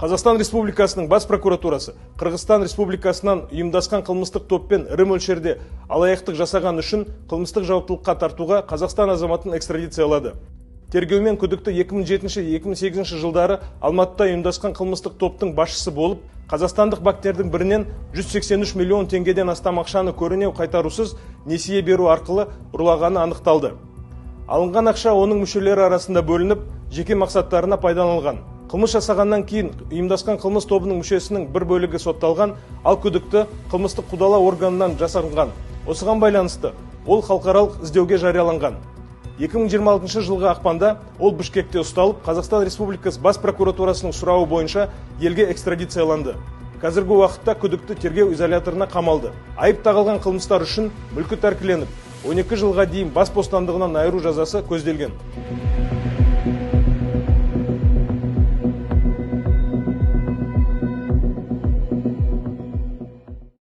Қазақстан Республикасының Бас прокуратурасы Қырғызстан Республикасынан ұйымдасқан қылмыстық топпен ірі мөлшерде алаяқтық жасаған үшін қылмыстық жауаптылыққа тартуға Қазақстан азаматын экстрадициялады. Тергеумен күдікті 2007-2008 жылдары Алматыда ұйымдасқан қылмыстық топтың басшысы болып, қазақстандық банктердің бірінен 183 миллион теңгеден астам ақшаны көрінеу қайтарусыз несие беру арқылы ұрлағаны анықталды. Алынған ақша оның мүшелері арасында бөлініп, жеке мақсаттарына пайдаланылған. Қылмыс жасағаннан кейін ұйымдасқан қылмыс тобының мүшесінің бір бөлігі сотталған, ал күдікті қылмыстық қудалау органынан жасырынған. Осыған байланысты ол халықаралық іздеуге жарияланған. 2026 жылғы ақпанда ол Бішкекте ұсталып, Қазақстан Республикасы Бас прокуратурасының сұрауы бойынша елге экстрадицияланды. Қазіргі уақытта күдікті тергеу изоляторына қамалды. Айып тағылған қылмыстар үшін мүлкі тәркіленіп, 12 жылға дейін бас бостандығынан айыру жазасы көзделген.